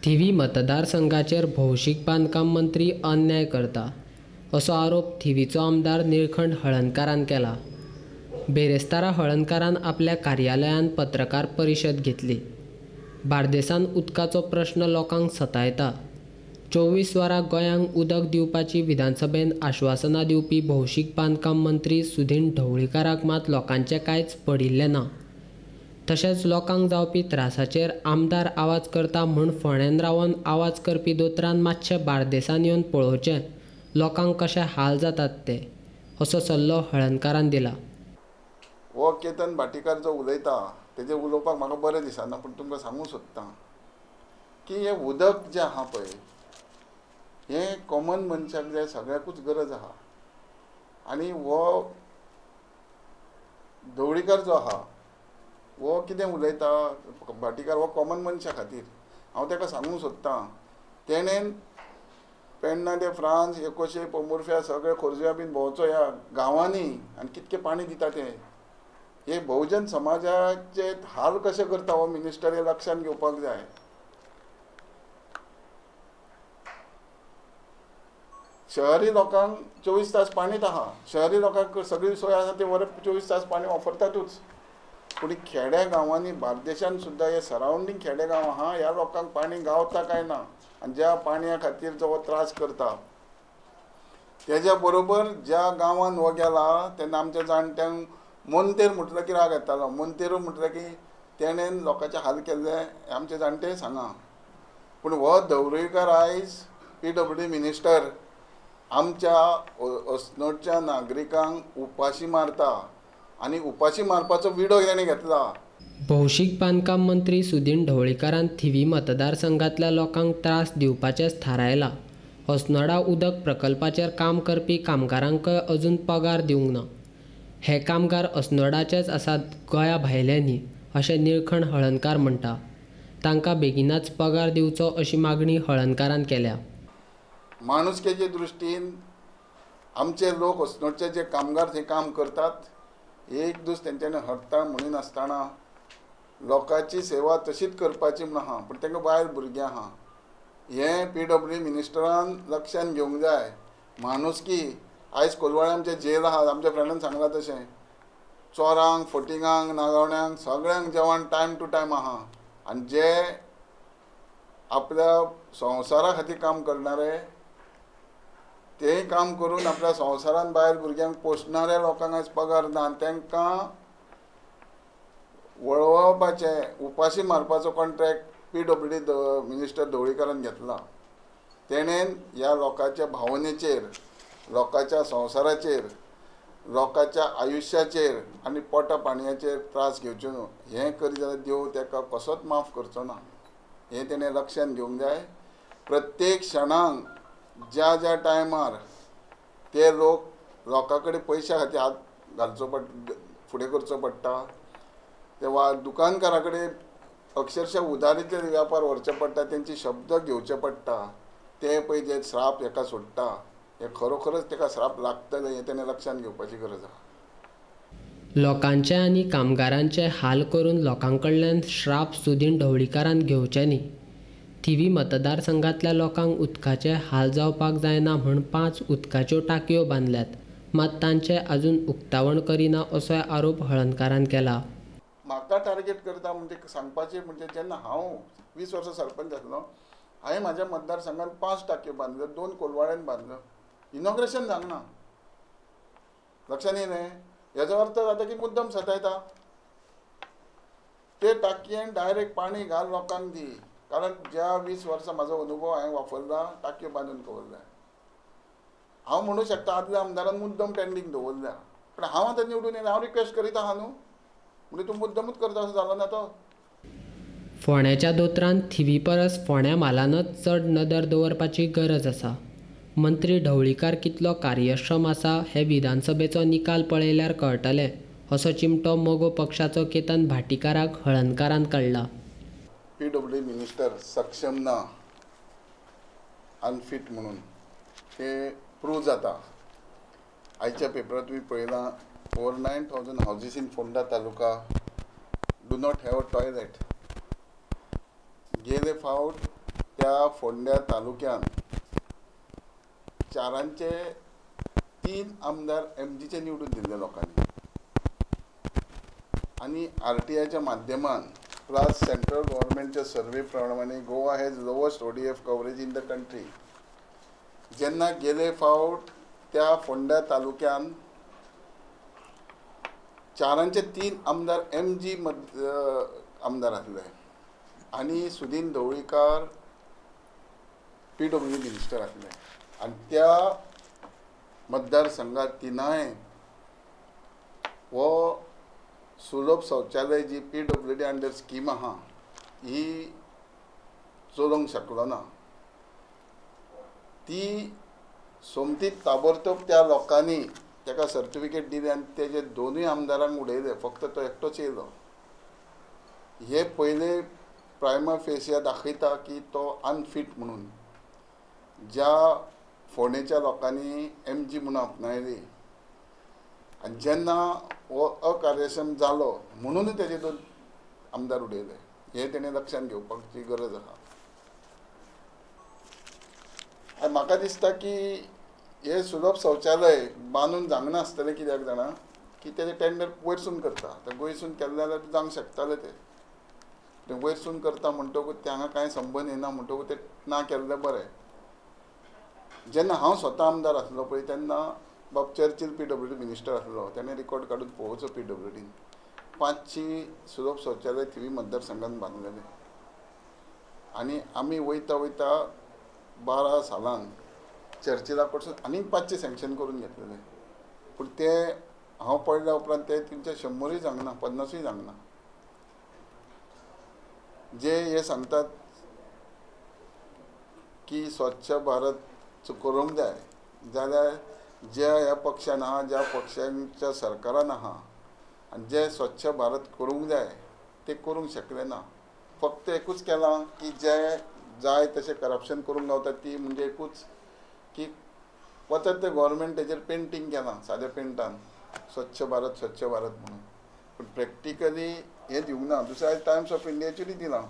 थिवी मतदारसंघाचेर भौशीक बांदकाम मंत्री अन्याय करता असो आरोप थिवीचो आमदार निळखंठ हळर्णकारान केला. बेरेस्तारा हळर्णकारान आपल्या कार्यालयांत पत्रकार परिशद घेतली. बार्देसान उदकाचो प्रश्न लोकांक सतायता. 24 वरां गोंयांक उदक दिवपाची विधानसभेन आश्वासनां दिवपी भौशीक बांदकाम मंत्री सुदिन ढवळीकाराक मात लोकांचें कांयच पडिल्लें ना. तशेंच लोकांक जावपी त्रासाचेर आमदार आवाज करता म्हूण फोंड्यान रावन आवाज करपी दोतोरान मातशें बार्देसान येवन पळोवचें लोकांक कशे हाल जातात ते, असो सल्लो हळर्णकारान दिला. हो केतन भाटीकार जो उलयता तेजें उलोवपाक म्हाका बरें दिसना, पूण तुमकां सांगूंक सोदता की हें उदक जें आहा पळय हें कॉमन मनशाक जाय, सगळ्याकूच गरज आहा. आनी हो ढवळीकार जो आहा हो कितें उलयता भाटीकार हो कॉमन मनशा खातीर हांव ताका सांगूंक सोदतां, तेणेन पेडणा ते फ्रांस एकोशे पोंबुर्फ्या सगळे खोर्जुव्या बीन भोंवचो ह्या गांवांनी आनी कितकें पाणी दिता तें. हे बहुजन समाजाचे हाल कशें करता हो मिनिस्टर हे लक्षांत घेवपाक जाय. शहरी लोकांक 24 तास पाणीच आहा, शहरी लोकांक सगळी सोय आसा, ते बरें 24 तास पाणी वापरतातूच. पूण खेड्या गांवांनी बार्देशान सुद्दां हे सरावंडींग खेडे गांव आहा, ह्या लोकांक पाणी गावता काय ना, आनी ज्या पाणया खातीर जो हो त्रास करता तेज्या बरोबर ज्या गांवान हो गेला तेन्ना आमच्या जाणट्यांक मोंतेर म्हटलं की राग येतालो. मोंतेरू म्हटलं की तेणेन लोकांचे हाल केल्ले आमचे जाणटे सांगा. पूण हो ढवळीकार आयज PWD minister आमच्या अस्नोडच्या नागरिकांक उपाशी मारता आनी उपाशी मारपाचो विडो तेणें घेतला. भौशीक बांदकाम मंत्री सुदिन ढवळीकारान थिवी मतदारसंघांतल्या लोकांक त्रास दिवपाचेंच थारायलां. अस्नोडा उदक प्रकल्पाचेर काम करपी कामगारांकय अजून पगार दिवंक ना. हे कामगार अस्नोडाचेच आसात, गोंया भायले न्ही, अशें निळखंठ हळर्णकार म्हणटा. तांकां बेगिनाच पगार दिवचो अशी मागणी हळर्णकारान केल्या. माणुसकेचे दृश्टीन आमचे लोक अस्नोडचे जे कामगार थंय काम करतात, एक दीस तेंच्यांनी हडताळ म्हणिनासतना लोकांची सेवा तशीच करपाची म्हूण आहा, पूण तांकां बायल भुरगीं आहा. हें PWD मिनिस्टरान लक्षांत घेवंक जाय. माणुसकी आयज कोलवाळे आमचें जेल आहा, आमच्या फ्रेंडान सांगलां तशें चोरांक, फटिंगांक, नागावण्यांक सगळ्यांक जेवण टायम टू टायम आहा. आनी जे आपल्या संवसारा खातीर काम करणारे तें काम करून आपल्या संवसारान बायल भुरग्यांक पोसणाऱ्या लोकांक आयज पगार ना, तांकां वळवपाचें उपाशी मारपाचो कॉन्ट्रॅक्ट PWD minister ढवळीकारान घेतला. तेणेन ह्या लोकांच्या भावनेचेर, लोकांच्या संवसाराचेर, लोकांच्या आयुश्याचेर आनी पोटा पाणयाचेर त्रास घेवचे न्हू. हें करीत जाल्यार देव ताका कसोच माफ करचो ना, हें तेणें लक्षांत घेवंक जाय. प्रत्येक क्षणांक ज्या ज्या टायमार ते लोक लोकां कडेन पयशां खातीर हात घालचो पडटा, फुडें करचो पडटा, ते वा दुकानकारा कडेन अक्षरशा उदारीचे व्यापार व्हरचे पडटा, तेंचे शब्द घेवचे पडटा. ते पळय जे श्राप हेका सोडटा हे खरोखरच ताका श्राप लागतले, हें तेणें लक्षांत घेवपाची गरज आहा. लोकांचे आनी कामगारांचे हाल करून लोकां कडल्यान श्राप सुदिन ढवळीकारान घेवचे न्ही. थिवी मतदारसंघांतल्या लोकांक उदकाचे हाल जावपाक जायना म्हूण 5 उदकाच्यो टाकयो बांदल्यात, मात तांचें अजून उक्तावण करिना असोय आरोप हळर्णकारान केला. म्हाका टार्गेट करता म्हणजे सांगपाचें म्हणजे जेन्ना हांव 20 वर्सां सरपंच आसलो, हांवें म्हाज्या मतदारसंघात 5 टाकयो बांदल्यो, 2 कोलवाळ्यान बांदल्यो, इनॉग्रेशन जावंक ना. लक्षांत येयलें? हेजो अर्थ जाता की मुद्दम सतायता. ते टाकयेन डायरेक्ट पाणी घाल लोकांक दी, कारण ज्या 20 वर्सां म्हाजो अनुभव हांवें वापरला, टाकयो बांदून दवरल्या. हांव म्हणूं शकता आदल्या आमदारान मुद्दम पेंडींग दवरल्या, पूण हांव आतां निवडून येयला, हांव रिक्वेस्ट करीत आहा न्हू, म्हणजे तूं मुद्दमूच करता असो जालो ना तो. फोंड्याच्या दोतोरान थिवी परस फोंड्या म्हालानच चड नदर दवरपाची गरज आसा. मंत्री ढवळीकार कितलो कार्यक्षम आसा हें विधानसभेचो निकाल पळयल्यार कळटलें, असो चिमटो मगो पक्षाचो केतन भाटीकाराक हळर्णकारान काडला. PWD minister सक्षम ना, अनफीट म्हणून ते प्रूव जाता. आयच्या पेपरात तुमी पळयलां, over 9,000 houses in Ponda taluka do not have a toilet. गेले फावट त्या फोंड्या तालुक्यान 4चे 3 आमदार एमजीचे निवडून दिल्ले लोकांनी आनी आरटीआयच्या माध्यमान प्लस सेंट्रल गव्हर्मेंटच्या सर्वे प्रमाणे Goa has lowest ODF coverage in the country. जेन्ना गेले फावट त्या फोंड्या तालुक्यान 4चे 3 आमदार एमजी आमदार आसले आनी सुदीन ढवळीकार पीडब्ल्यूडी मिनिस्टर आसले आनी त्या मतदारसंघात तिनाय हो सुलभ शौचालय जी पीडब्ल्यूडी अंडर स्कीम आहा ही चलोवंक शकलो ना. ती सोमतीच ताबडतोब त्या लोकांनी ताका सर्टिफिकेट दिली आनी तेजे 2 आमदारांक उडयले, फक्त तो एकटोच येयलो. हे पयले प्रायमा फेसिया दाखयता की तो अनफीट म्हणून ज्या फोंडेच्या लोकांनी एमजी म्हणून आपणायली आनी जेन्ना हो अकार्यक्षम जालो म्हणूनय तेजे 2 आमदार उडयले. हे तेणें लक्षांत घेवपाची गरज आसा. आनी म्हाका दिसता की हे सुलभ शौचालय बांदून जावंक नासतलें कित्याक जाणा की तेजें टेंडर वयरसून करता. आतां गोंयसून केल्लें जाल्यार जावंक शकतालें तें, वयरसून करता म्हणटकूच ते हांगा कांय संबंद येना म्हणटकूच तें ना केल्लें बरें. जेन्ना हांव स्वता आमदार आसलो पळय तेन्ना बाब चर्चिल पीडब्ल्यूडी मिनिस्टर आसलो, तेणें रिकॉर्ड काडून पळोवचो पीडब्ल्यूडीन 500 सुलभ शौचालय थिवी मतदारसंघान बांदलेले आनी आमी वयता वयता 12 सालान चर्चिला कडसून आनीक 500 सँक्शन करून घेतलेले. पूण ते हांव पडल्या उपरांत ते तुमचे 100ूय जावंक ना, 50ूय जावंक ना. जे हे सांगतात की स्वच्छ भारत करूंक जाय जाल्यार ज्या ह्या पक्षान आहा, ज्या पक्षांच्या सरकारान आहा आनी जे स्वच्छ भारत करूंक जाय ते करूंक शकले ना. फक्त एकूच केलां की जे जाय तशें करप्शन करूंक गावता ती म्हणजे एकूच की वचत ते गव्हर्मेंट तेजेर पेंटींग केलां साद्या पेंटान स्वच्छ भारत स्वच्छ भारत म्हणून, पूण प्रॅक्टिकली हें दिवंक ना. दुसरें टायम्स ऑफ इंडियाचेरूय दिलां.